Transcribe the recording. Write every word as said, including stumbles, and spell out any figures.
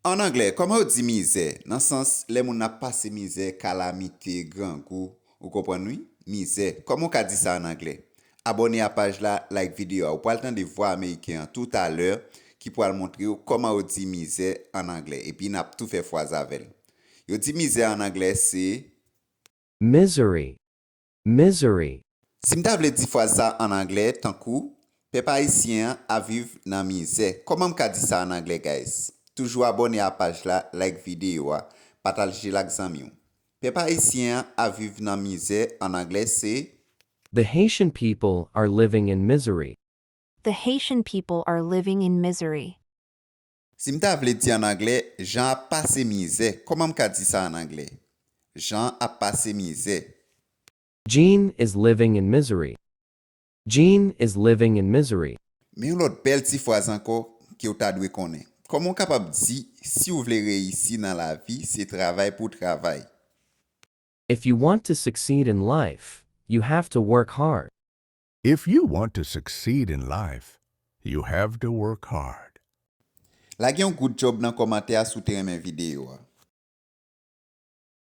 An anglè, kòman yo di mizè? Nan sans, lè moun ap pase mizè, kalamite, grangou, ou konprann wi? Mizè. Kòman w ka di sa an anglè? Abòne a paj la, like videyo a. Ou pral tande vwa ameriken an toutalè ki pral montre w kòman yo di mizè an anglè. Epi n ap tou fè fraz avè l. Yo di mizè an anglè se Misery. Misery. Si m ta vle di fraz sa an anglè, tankou, pèp ayisyen an ap viv nan mizè. Kòman m ka di sa an anglè, guys? Toujou abòne a paj la, like videyo a, pataje l ak zanmi w. Pèp ayisyen an ap viv nan mizè an anglè se The Haitian people are living in misery. The Haitian people are living in misery. Si m ta vle di an anglè, Jan ap pase mizè. Kòman m ka di sa an anglè? Jan ap pase mizè. Jean is living in misery. Jean is living in misery. Men yon lòt bèl ti fraz ankò ke w ta dwe konnen. Kòman w kapab di, si w vle reyisi nan lavi, se travay pou w travay? If you want to succeed in life, you have to work hard. If you want to succeed in life, you have to work hard. Lage yon good job nan kòmantè a si w te renmen videyo a.